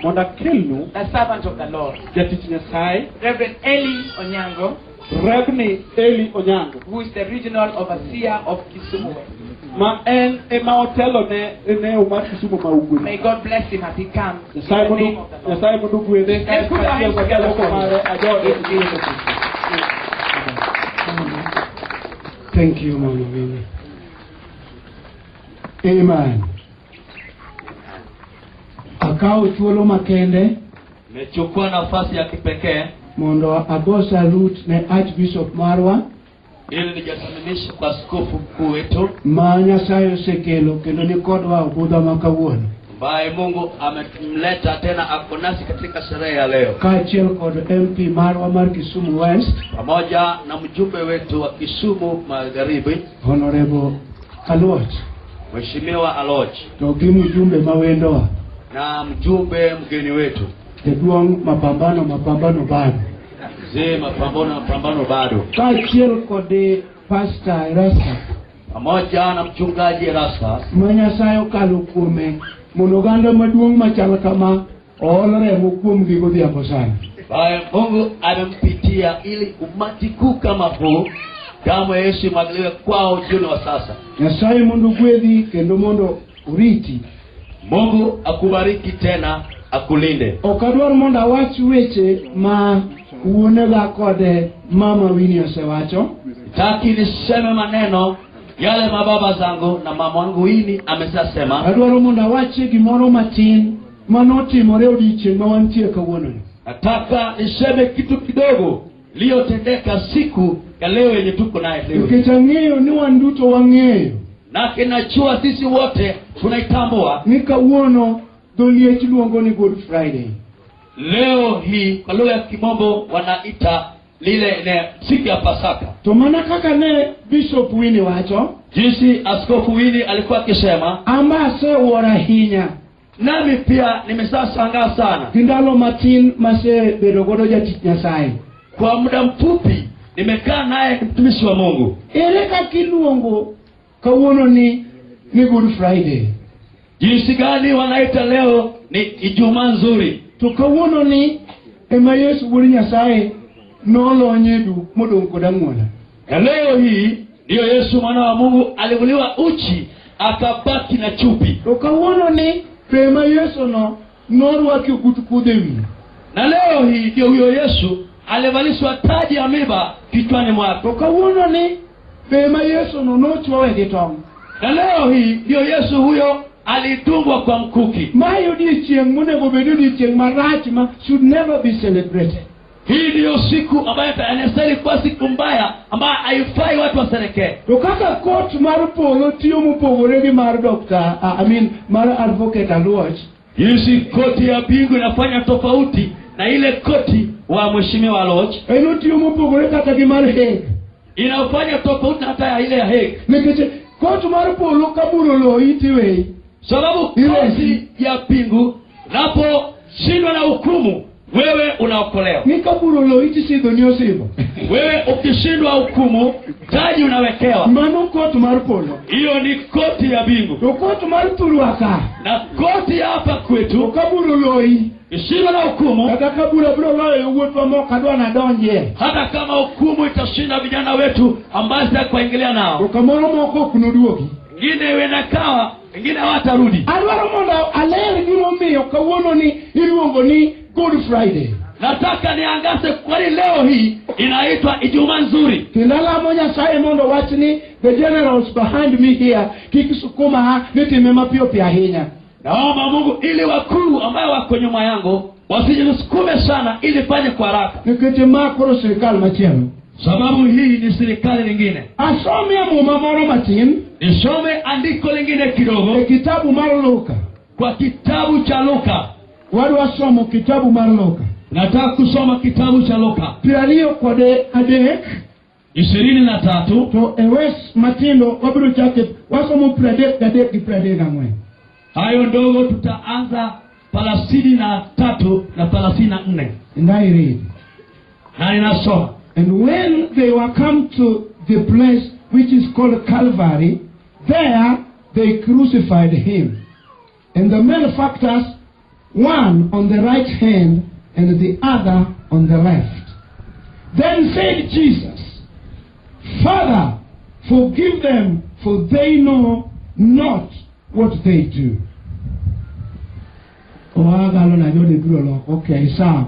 Mondo akelnu the servant of the Lord, jatich Nyasaye, Reverend Eli Onyango, Rebni Eli Onyango, who is the regional overseer of Kisumu West. Ma en ema otelo ne neo mar Kisumu ma Ugwe. May God bless him as he comes in Nyasaye the mondo name of the Lord. Nyasaye mondo ogwedhe Let's put our hands kaachiel kod together jaloko for him. mare Ajode. In Jesus' name. Thank you, Mama Winnie. Amen. Akawo thuolo makende Nimechukua nafasi ya kipekee mondo ago salute ne Archbishop marwa ili nijisalimishe kwa askofu mkuu wetu ma Nyasaye osekelo kendo ni kodwa obudha ma kawuono ambaye Mungu amemleta tena ako nasi katika sherehe ya leo, kaachiel kod MP marwa mar Kisumu West, pamoja na mjumbe wetu wa Kisumu Magharibi, Honorable Aluoch, Mheshimiwa Aloch, to gi mjumbe ma wendowa, na mjumbe mgeni wetu jaduong' mapambano mapambano bado, mzee mapambano mapambano bado, kaachiel kod Pastor Erastus pamoja na mchungaji Erastus ma Nyasaye okalo kuome mondo oganda maduong' machal kama ool remo kuomgi godhiambo sani. Ambaye Mungu amempitia ili umati kuu kama huu damu ya Yesu imwagiliwe kwao jioni wa sasa. Nyasaye mondo ogwedhi kendo mondo oriti. Mungu akubariki tena akulinde. Ok adwar mondo awach weche ma wuonega kod mama Winnie osewacho. Sitaki niseme maneno yale mababa zangu na mama wangu Winnie ameshasema. Adwaro mondo awachie gimoro matin manotimore odiochieng' ma wantie kawuononi. Nataka niseme kitu kidogo iliyotendeka siku ya leo yenye tuko naye leo, Nikech ang'eyo ni wan duto wang'eyo na kinajua sisi wote tunaitambua ni kawuono dholiech luongo ni Good Friday. Leo hii kwa lugha ya Kimombo wanaita lile ne siku ya Pasaka. To mana kaka ne Bishop Winnie wacho, Jinsi Askofu Winnie alikuwa akisema, amba asewuoro ahinya nami pia nimeshashangaa sana gi ndalo matin masebedo godo jatich Nyasaye. Kwa muda mfupi nimekaa naye mtumishi wa Mungu. Ere kaka iluongo kawuono ni Good Friday? Jinsi gani wanaita leo ni Ijumaa nzuri, To kawuono ni ema Yesu wuod Nyasaye nolonye duk modong' kod ang'wola. Na leo hii ndiyo Yesu mwana wa Mungu alivuliwa uchi akabaki na chupi, To kawuono ni be ema Yesu no norwaki ogut kudho e wiye. Na leo hii ndiyo huyo Yesu alivalishwa taji ya miba kichwani mwake, To kawuono ni be ema Yesu no nochwowe gi tong'. Na leo hii ndiyo Yesu huyo alidungwa kwa mkuki. Mae odiochieng' monego bed odiochieng' marach ma should never be celebrated. Hii ndiyo siku ambayo inastahili kuwa siku mbaya ambayo haifai watu washerekee. To kaka court mar polo tiyo mopogore gi mar Dr. I mean mar Advocate Aluoch, Jinsi koti ya mbingu inafanya tofauti na ile koti wa mheshimiwa Aloch, en otiyo mopogore kata gi mar Hague. Inafanya tofauti hata ya ile ya Hague, Nikech court mar polo ka bura oloyi tiweyi. Sababu Ile- koti ya mbingu unaposhindwa na hukumu, wewe unaokolewa. Ni ka bura oloyi tisidhoni osidho. Wewe ukishindwa hukumu, taji unawekewa. Mano court mar polo. Hiyo ni koti ya mbingu. To court mar thurwa ka, Na koti ya hapa to kwetu, ka bura oloyi, ukishindwa na hukumu, kata ka bura biro loyo yawuotwa mok adwa nadonjie. Hata kama hukumu itashinda vijana wetu ambaye sitaki kuingilia To nao, kamoro moko ok noduogi. Wengine wenda kawa, wengine hawatarudi. Adwaro mondo aler gimomiyo kawuono ni iluongo ni Good Friday. Nataka niangaze kwani leo hii inaitwa Ijumaa nzuri. Kendo alamo Nyasaye mondo wach ni the generals behind me here kik sukuma ni time mapiyo piyo ahinya. Naomba Mungu ili wakuu ambayo wako nyuma yangu wasijisukume sana ili fanye kwa haraka, Nikech ma koro sirikal machielo. Sababu hii ni serikali nyingine. Asomie muma moro matin Nisome andiko lingine kidogo e kitabu mar Luka. Kwa kitabu cha Luka. Wadwa somo kitabu mar Luka. Nataka kusoma kitabu cha Luka 23. 23. To e wes matindo wabiro chake wasomo 33 gi 34. Hayo ndogo tutaanza 33 na 34. And I read. Na ninasoma. And when they were come to the place which is called Calvary, there they crucified him. And the malefactors, one on the right hand and the other on the left. Then said Jesus, Father, forgive them, for they know not what they do. Oagalo na jode biro loko. Okay, sawa.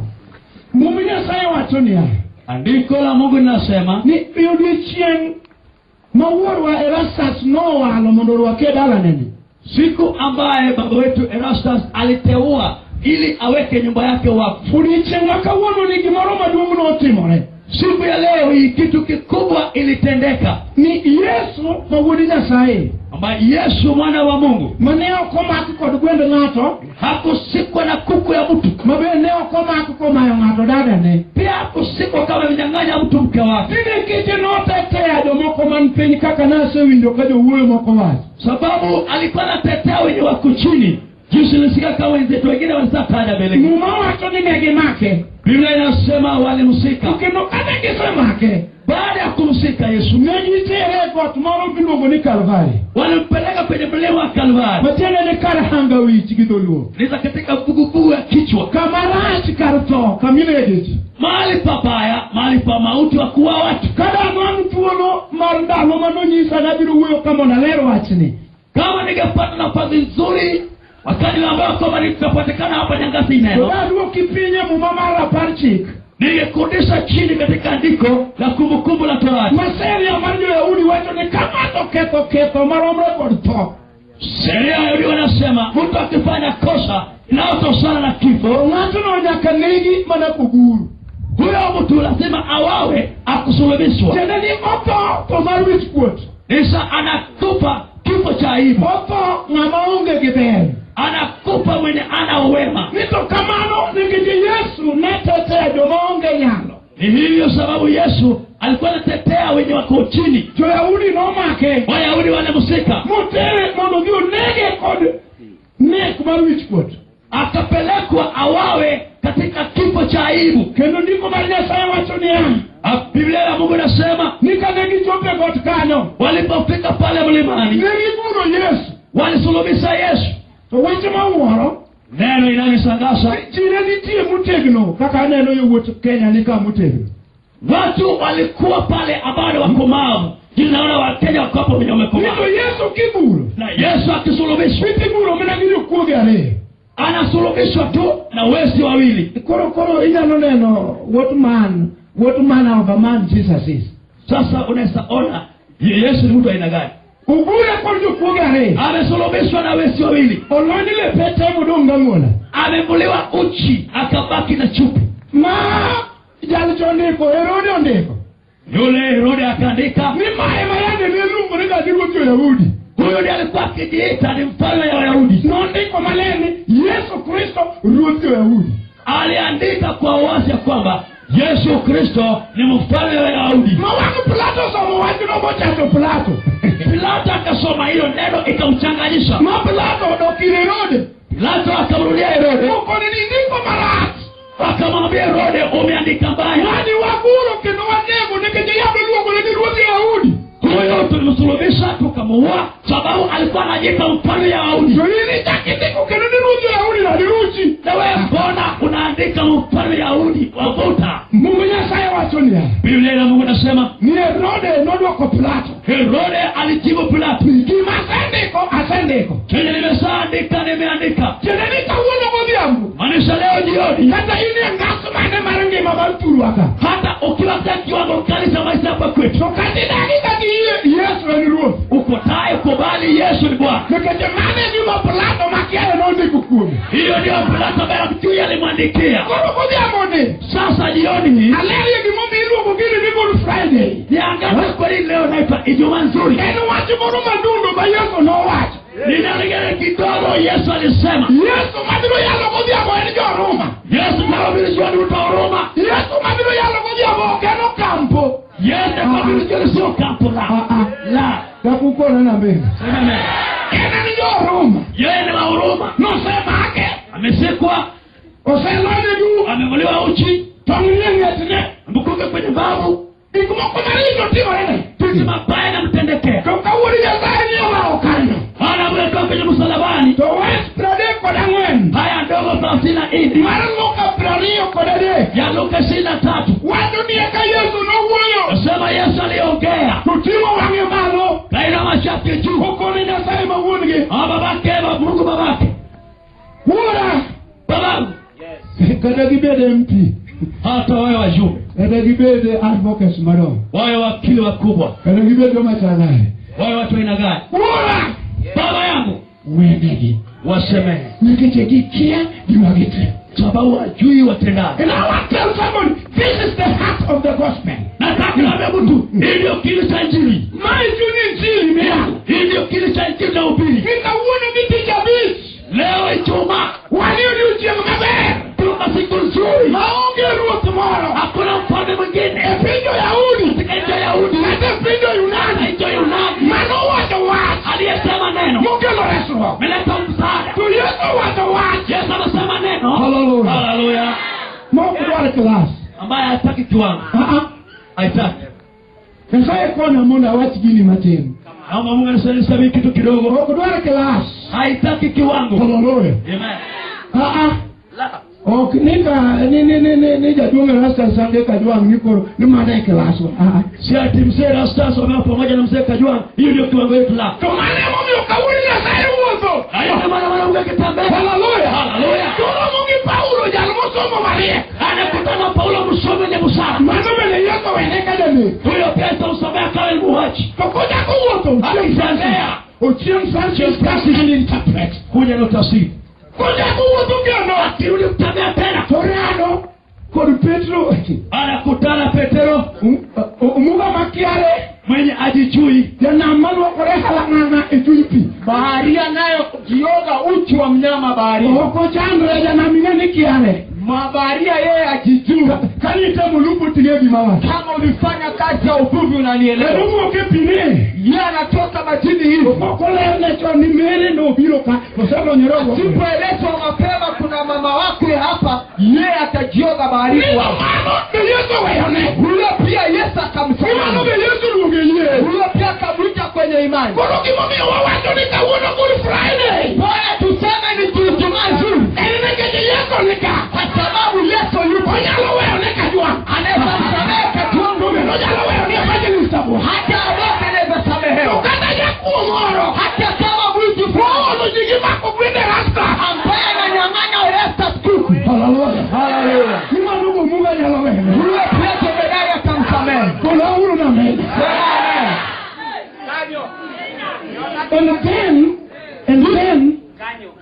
Muma Nyasaye wacho niya, Andiko la Mungu linasema ni odiechieng' ma wuorwa Erastus nowalo mondo orwake e dalaneni. Siku ambaye baba wetu Erastus aliteua ili aweke nyumba yake wakfu. Odiechieng' ma kawuono ni gimoro maduong' notimore. Siku ya leo hii kitu kikubwa ilitendeka, Ni Yesu ma wuod Nyasaye ambaye Yesu mwana wa Mungu mane ok omak kod gwend ng'ato, hakusikwa na kuku ya mtu, ma be ne ok omak komayo ng'ato dadane. Pia hakusikwa kama amenyang'anya mtu mke wake, Ni nikech notetea jomoko man piny kaka nasewinjo ka jowuoyo moko wacho. Sababu alikuwa anatetea wenye wako chini. Jinsi nilisikia kama wenzetu wengine walisataja mbele. Muma wacho ni ne gimake. Biblia inasema walimsika. To kendo kane gisemake, Baada ya kumsika Yesu, ne gitere e got moro miluongo ni Kalvari. Walimpeleka kwenye mlima wa Kalvari, Matiende ni kar hanga wich gi dholuo. niza katika vuguvugu ya kichwa, Kama rach kar tho, kaminege ji. Mahali pabaya, mahali pa mauti wa kuua watu. Ka danwang' thuolo mar ndalo manonyisa nabiro wuoyo ka mondo aler wachni. Kama ningepata nafasi nzuri wakati ambao kwamba nitapatikana hapa Nyangasi To neno, daduoki piny e muma mar rapar chik. Ningekurudisha chini katika andiko la Kumbukumbu la Torati. Ma sheria mar jo-Yahudi wacho ni ka ng'ato ketho ketho maromre kod tho. Sheria ya Wayahudi wanasema mtu akifanya kosa inayotosana na To kifo, ng'atno nyaka negi mana koguru. Huyo mtu lazima awawe akusulubishwa. Tiende ni otho tho mar wich kuot. Isa anakufa kifo cha aibu, Otho ng'ama onge gi ber. Anakufa mwenye ana wema. Ni to kamano nikech Yesu ne tetea joma onge nyalo. Ni hivyo sababu Yesu alikuwa anatetea wenye wako chini. Jo-Yahudi nomake. Wayahudi walimshika, Motere mondo odhi onege kod nek mar wich kuot. Akapelekwa awawe katika kifo cha aibu. Kendo ndiko mar Nyasaye wacho niya, Biblia ya Mungu inasema ni kane gichopo e got kanyo, walipofika pale mlimani, ne giguro Yesu. Walisulubisha Yesu. To wach mawuoro, Neno inanishangaza, ji ne nitie motegno kaka aneno yawuot Kenya ni ka motegno. Watu walikuwa pale ambao ni wakomavu. Jini naona Wakenya wako hapo wenye Ni to wamekomaa. Yesu kiguro, Na Yesu akisulubishwa, iguro mana gi jokuoge ariyo. Anasulubishwa tu na wezi wawili. Koro inyalo neno what manner of a man Jesus is. Sasa unaweza ona Yesu ni mtu aina gani? Ogure kod jokuoge ariyo. Amesulubishwa na wezi wawili. Olony lepe te modong' gang'ola. Amevuliwa uchi akabaki na chupi. Ma jal chondiko, Herode ondiko. Yule Herode akaandika, Ni mae ma yande ne iluongo ni gadi ruodh jo-Yahudi. Huyo ndiye alikuwa akijiita ni mfalme wa Wayahudi. Nondiko maler ni Yesu Kristo ruodh jo-Yahudi. Aliandika kwa wazi ya kwamba Yesu Kristo ni mfalme wa Wayahudi. Ma wang' Pilato osomo wachno mochacho Pilato. Pilato akasoma hilo neno ikamchanganyisha. Ma Pilato odok ir Herode. Pilato akamrudia Herode. Mokone ni indiko marach. Akamwambia Herode, umeandika mbaya. Ng'ani waguro kendo wanego nikech yande iluongo ni ruodh jo-Yahudi. Huyo tulimsulubisha tukamuua sababu alikuwa anajiita mfalme wa Wayahudi. To in ichako indiko kendo ni ruodh jo-Yahudi nadi ruchi. Na wewe mbona unaandika mfalme wa Yahudi wavuta? Mungu Nyasaye wacho niya. Biblia ya Mungu inasema Ni Herode nodwoko Pilato. Herode alijibu Pilato. Gima asendiko, asendiko. Chenye nimeshaandika nimeandika. Tiende ni kawuono godhiambo. Maanisha leo jioni. Kata in e ngas mane mar ngima mar thurwa ka. Hata ukiwa katika kiwango kali cha maisha hapa kwetu. To kata idagi kata iyie, Yesu en Ruoth. Uko tayari kubali Yesu ni Bwana. Nikech mano e gima Pilato makiaye nondiko kuome. Hiyo ndio Pilato ambaye hamjui alimwandikia. Koro godhiambo ni. Sasa jioni hii. Alerie gimomiyo iluongo gini ni Good Friday. Niangalie kwa nini leo naitwa Ijumaa nzuri. En wach moro madundo ma Yesu nowacho. Ninalegea kidogo Yesu alisema. Yesu mabiro yalo godhiambo en jo-Roma. Yesu mabiro jioni mtu wa Roma. Yesu mabiro yalo godhiambo ok en Ocampo. Yesu mabiro jioni sio Ocampo la. La. Kakukona na mbele. Sema amen. En en jo-Roma. Yeye ni wa Roma. Nosemake. Amesikwa. Oselonye duk. Amevuliwa uchi. Tong' nie ng'etne. Mkuke kwenye mbavu. Gik moko maricho timorene. Vitu mabaya namtendekea. To kawuono Nyasaye ni olawo kanyo. Bwana ameweka kwenye msalabani. To wes 34 kod ang'wen Haya ndogo 34 mar Luka 23 ya Luka 23 wacho ni eka Yesu nowuoyo nasema Yesu aliongea, to ting'o wang'e malo kainua macho yake juu, okone Nyasaye ma wuon-gi Ah, babake ba Mungu babake, wuora babangu, kata gibed MP hata wawe wajumbe, kata gibed advocates madongo wawe wakili wakubwa, kata gibed joma chalare wawe watu aina gani, wuora baba yangu wenegi wasemehe, nikech gikia gima gitimo. Sababu wajui watendayo. And I want to tell somebody, this is the heart of the gospel. Nataka niambie mtu, hii ndio kiini cha Injili, Mae chuny injili miyalo. hii ndio kiini cha Injili na ubiri. Ni kawuono ni tich abich. Leo Ijumaa, Wan e odiochieng' maber. tuna siku nzuri, Maonge ruoth moro. Hakuna mfalme mwingine E piny jo-Yahudi. Katika nchi ya Yahudi, Kata e piny jo-Yunani. nchi ya Yunani, Manowacho wach. Aliyesema neno Mokelo resruok. meleta msaada. To Yesu owacho wach. Yesu anasema neno, Hallelujah. haleluya, Mok dwar klas. Ambaye hataki kiwango, Ah, ah. haitaki. Nyasaye konya mondo awach gini matin. Naomba Mungu anisaidie niseme kitu kidogo. Ok dwar klas. Haitaki kiwango. Hallelujah. Amen. Ah, ah. La. Ok ni ka ni ni ni ni ni jaduong' Erastus Sange Kajwang' ni koro ni mana e klas wa. Ah, ah. Si ati mzee Erastus wamewa pamoja na mzee Kajwang', hiyo ndio kiwango yetu la. To mano emomiyo kawuono Nyasaye wuotho. Na hiyo ndio maana Mungu akitembea. Hallelujah. Haleluya. Toromo gi Paulo jal mosomo mariek. Anakutana na Paulo msomi mwenye busara. Mano bende Yesu owene ka janek. Huyo pia itamsomea kama ni muuaji. To kochako wuotho Ochieng' Francis. Akitembea Ochieng' Francis comes and interpret. kuja na utafsiri. Kochako wuotho kendo. Akirudi kutembea tena. To rado kod Petro. Anakutana Petero Omuga makiare. Mwenye ajijui, Janam maluokore halang'ang'a e chuny pi. Baharia nayo jioga uchi wa mnyama baharini. Ok ochandre janam ing'e ni kiare. Mabaharia yeye ajijui. Kanitemo lupo ting'e gima wacho. Kama ulifanya kazi ya uvuvi unanielewa. Kendo wuok e pi ne. Yeye anatoka majini hivi. Ok olerne chon ni mere nobiro ka osedonyore oko. Sipoelezwa mapema kuna mama wake hapa, yeye atajioga baharini Ni wao. mano be Yesu oweyone. Huyo pia Yesu Ni mano akamsamehe. be Yesu oluonge yie. Huyo pia akamwita kwenye imani. Koro gimomiyo wawacho ni kawuono Good Friday. Bora tuseme ni Ijumaa nzuri. En nikech Yesu ni ka. Kwa sababu Yesu yupo. Onyalo weyone Kajwang'. Anaweza msamehe Kajwang'. To bende onyalo weyone Evangelist Abuo. Hata Aboke anaweza To samehewa. kata jakuo moro. Hata kama mwizi fulani Moolo ji gi mako gwende rasta. ambaye ananyang'anya Erastus kuku. Hallelujah. Haleluya. Ni mano go Mungu nyalo weyone. Huyo pia jemedari atamsamehe. Kolauru na meda. Sema amen. And then,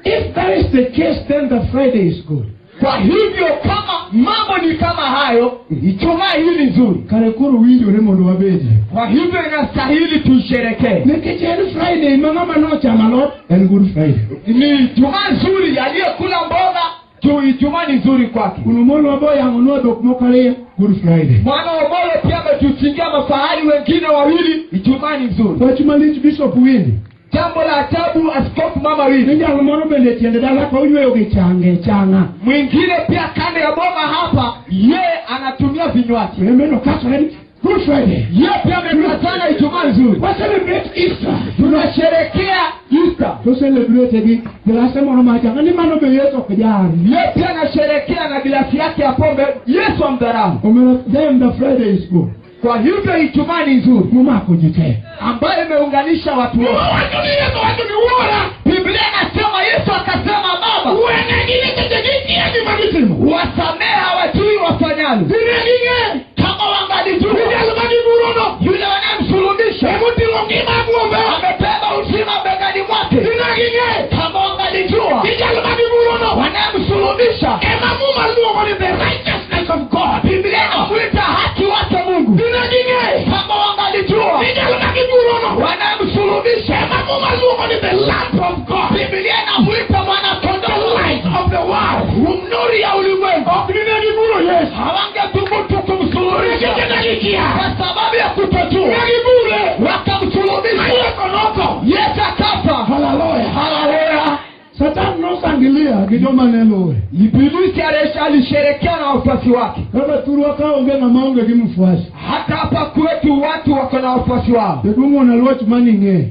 if that is the case, then the Friday is good. Kwa hivyo kama mambo ni kama hayo, Ijumaa hii ni nzuri. Kare koro winjore mondo wabedie. Kwa hivyo inastahili tuisherekee. Nikech en Friday ma ng'ama nochamo alot en Good Friday. Ni Ijumaa nzuri, aliyekula mboga tu Ijumaa ni nzuri kwake. Kuno mono boyang'onwa dhok moko ariyo Good Friday. Mwana Omolo pia ametuchinjia mafahali wengine wawili, Ijumaa ni nzuri. Wach malich Bishop Windy. Jambo la ajabu, Askofu Mama Windy. Ni jal moro bende tiende dala ka oyweyo gi change chang'a. Mwingine pia kando ya boma hapa, yeye anatumia vinywaji. Remeno kasore ni Good Friday. Yeye pia amekatana Ijumaa nzuri. Wa celebrate Easter. Tunasherehekea Easter. To celebrate gi glase moro mar chang'a ni mano be Yesu ok jar. Yeye pia anasherehekea na glasi yake ya pombe. Yesu amdharau. Omiyo then the Friday is good. Kwa hivyo Ijumaa ni nzuri Momako ji te. ambayo imeunganisha watu wote. Owacho ni Yesu wacho ni wuora. Biblia inasema Yesu akasema, Baba, Wenegi nikech gikia gima gitimo. wasamehe hawajui wafanyalo. Dine ging'e. Kama wangalijua Jal ma giburono. yule wanayemsulubisha Emoting'o ngima buombe. amebeba uzima begani mwake. Dine ging'e. Kama wangalijua Jal ma giburono. wanayemsulubisha Ema Muma luongo ni the righteousness of God. Biblia inamuita haki wake Mungu. Dine ging'e. Kama wangalijua Jal ma giburono. wanayemsulubisha Ema Muma luongo ni the lamp of God. Biblia inamuita mwana The kondoo, light of the world. nuru ya ulimwengu. Ok dine giburo Yesu. Hawangethubutu kumsulubisha Nikech ne gikia. kwa sababu ya kutojua, Ne gibure. wakamsulubisha. Yesu notho. Yesu akafa. Hallelujah. Haleluya! Satan nosangilia gi joma ne luwe. Ibilisi alisherekea na wafuasi wake. Kaka thurwa ka onge ng'ama onge gi mfuasi. Hata hapa kwetu watu wako na wafuasi wao. Jaduong' wuon Aluoch mani ng'e.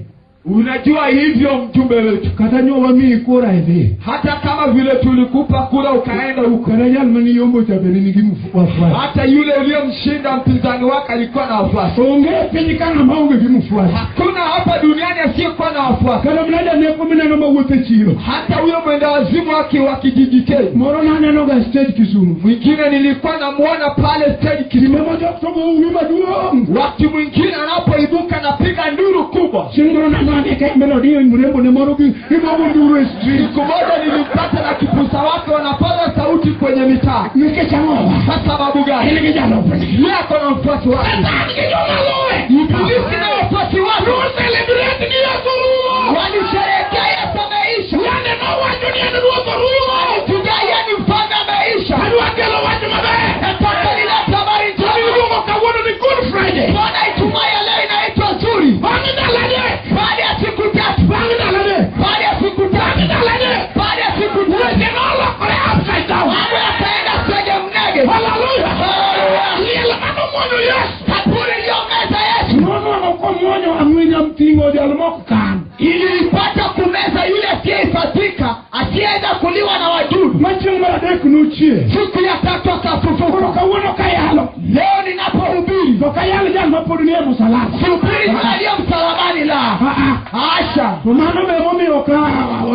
Unajua hivyo mjumbe wetu, Kata nyo wamiyi kura idhi. Hata kama vile tulikupa kura ukaenda huko, Kata jal mane yombo cha bende nigi wafuasi. Hata yule uliyemshinda mpinzani wake alikuwa na wafuasi. Onge piny ka ng'ama onge gi mfuasi. Hakuna hapa duniani asiyekuwa na wafuasi. Kata mana janeko mineno mawuotho e chiro. Hata huyo mwenda wazimu wake wa kijiji chetu. Moro naneno ga stage Kisumu. Mwingine nilikuwa namuona pale stage Kinde Kisumu. mojok to go uwi maduong'. Wakati mwingine anapoibuka napiga nduru kubwa. Chieng' moro nanwane ka Melody mrembo ne moro gi gigogo nduru e street. Siku moja nilimpata na kipusa wake wanapaza sauti kwenye mitaa. Nikech ang'owa? Kwa sababu gani? En gi jalupne. Yeye ako na mfuasi wake. Satan gi joma luwe. Ibilisi na wafuasi wake Celebrate ni Yesu rumo. walisherehekea Yesu ameisha. Yande nowacho ni en ruoth orumo. Alitudai yeye ni mfalme ameisha. Adwa kelo wach maber. Nataka nilete habari njema. Iluongo kawuono ni Good Friday. Mbona Ijumaa ya leo inaitwa nzuri? Bang' ndalo adek. Baada ya siku 3, Bang' ndalo adek. baada ya siku 3, Ndalo adek. baada ya siku 3, Weche nolokore upside down. mambo yakaenda sege mnege. Hallelujah. Haleluya! Liel manomuonyo Yesu. Kaburi iliyomeza Yesu Nonwang'o komuonyo ang'wenya mting'o jal mok kan. iliipata kumeza yule asiyehifadhika, asiyeweza kuliwa na wadudu. Ma chieng' mar adek nochier. Siku ya tatu Koro akafufuka. kawuono kayalo. Leo ninapohubiri, To kayal jal mapod nie musalaba. sihubiri yule aliye msalabani, la Ah, ah. asha. To mano be momiyo ok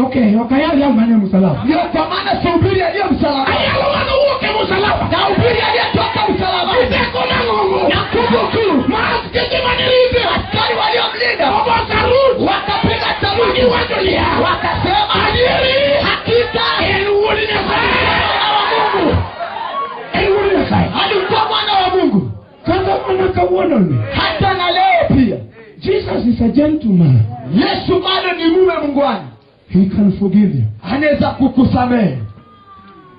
okay, ok ayal jal manie musalaba. Ndio kwa maana sihubiri aliye msalabani, Ayalo manowuok e musalaba. nahubiri aliyetoka msalabani Teko mang'ongo. na nguvu kuu. Ma askeche mane rite. Askari waliomlinda Ogo sarut. wakapiga saluti, Giwacho niya. wakasema, Adieri. hakika En wuod Nyasaye. mwana wa Mungu, En wuod Nyasaye. alikuwa mwana wa Mungu. Kata mana kawuononi. Hata na leo pia Jesus is a gentleman. Yesu bado ni mume mungwana, He can forgive you anaweza kukusamehe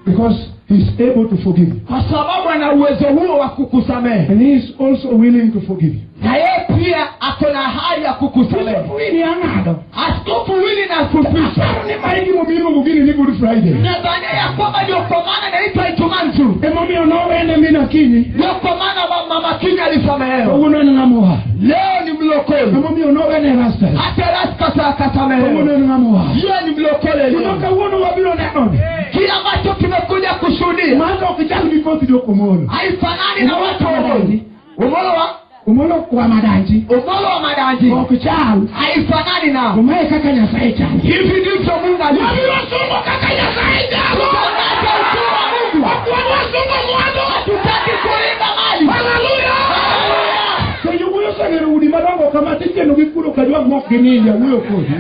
because he's able to forgive you. kwa sababu ana uwezo huo wa kukusamehe, And he is also willing to forgive you. Na yeye pia ako na hali ya kukusamehe. Wini ang'ado. Askofu Wili na kupisha Aparo ni mae gimomiyo iluongo gini ni Good Friday. nadhania ya kwamba ndio kwa maana inaitwa Ijumaa nzuri, Emomiyo nowene min Akinyi. Ndio kwa maana mama Kinya alisamehewa. Kawuono en ng'ama owar. Leo ni mlokole, Emomiyo nowene Erastus. Hata Erastus Kawuono akasamehewa. en ng'ama owar. Yeye ni mlokole Gima leo. kawuono wabiro neno ni. Kile ambacho tumekuja kushuhudia Mano ok chal gi koth jok Omolo. haifanani na watu wa Omolo. Omolo wa Omolo kwa madanji. Omolo wa Madanji Ok chal. haifanani nao. To mae kaka Nyasaye chalo. Hivi ndivyo Mungu alivyo. Wabiro sungo kaka Nyasaye chalo. Tutangaza ukuu wa Mungu. Ok wadwa sungo mwandu. Hatutaki kuringa mali. Haleluya. Haleluya. To jowuoyo osegero udi madongo kama ticheno gi kuro ka jwang' mok ginindi awuoyo kodi.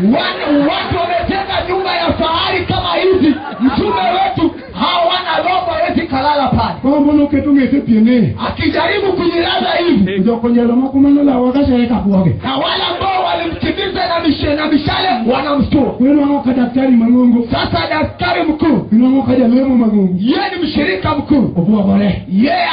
Watu wamejenga nyumba ya fahari kama hizi, mtume wetu hawana roho, hawezi kalala pale. Kombo noketo ng'ete pie ng'eye. Akijaribu kujilaza hivi, Jokonyelo moko manolawa kasere ka bwoge. Na wale ambao walimkimbiza na mishale wanamstua. Inwang'o ka daktari mang'ongo. Sasa daktari mkuu, Inwang'o ka jalemo mang'ongo. yeye ni mshirika mkuu, Obwogore. Yeye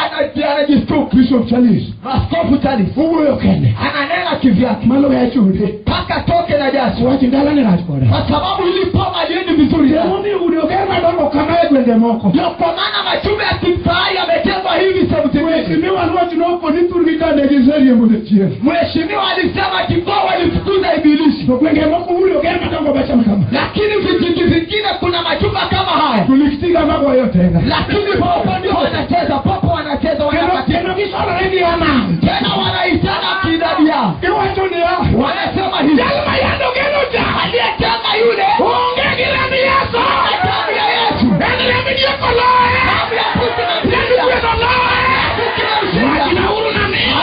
anajistuka. Bishop Charles. Askofu Charles Owuoyo kende. Ananena kivyake Maloyo achode. mpaka toke na jasho, Wach dalane rach koda. Kwa sababu ili poma liendi vizuri. Emomiyo udi oger madongo kama e gwenge moko. Ndio kwa maana majumba ya kifahari yamejengwa hivi sehemu zingine. Mheshimiwa Ruoch nokoni thurgi ka ne giseriembo jachien. Mheshimiwa alisema kibao walifukuza ibilisi, To gwenge moko udi oger madongo machal kama. Lakini vijiji vingine kuna majumba kama haya, To liktiga magoyo tenga. Lakini popo ndio wanacheza, popo wanacheza, Kendo wanakatika. kendo gisolore gi anam. Tena wanaitana kiidadi yao, Giwacho niya. Wanasema hivi, Jal ma yande ogeno cha. Aliyetenga yule Onge gi remb Yesu. Damu ya Yesu. En remb diek oloye. Damu ya mbuzi na Remb mbuzi. gwen oloye. Mbuzi na mbuzi. Wachnauru na neno.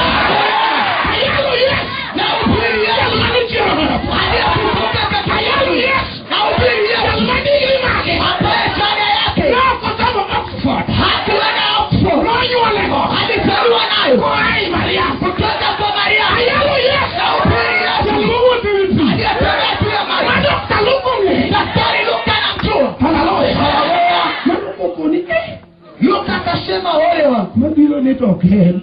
Ayalo Yesu. Na ubiri Yesu. Jal mane ochiero kod otho. Aliyefufuka katika Ayalo Yesu. Na ubiri Yesu. Jal ma digri mage. Ambaye shada yake. Ne ok osomo Oxford. Hakuenda Oxford. Nonyuolego. Alizaliwa nayo. Koa ei Mariam. Kutoka kwa Maria. Ayalo Yesu. Na ubiri Yesu. Jal mowuotho ewi pi. Aliyetembea juu ya maji. Ma Dr. Luke ong'eyo. Daktari Luka anamjua. Haleluya. Haleluya. Mano kokoni, Luka akasema ole wangu. Mabiro ni to ok en.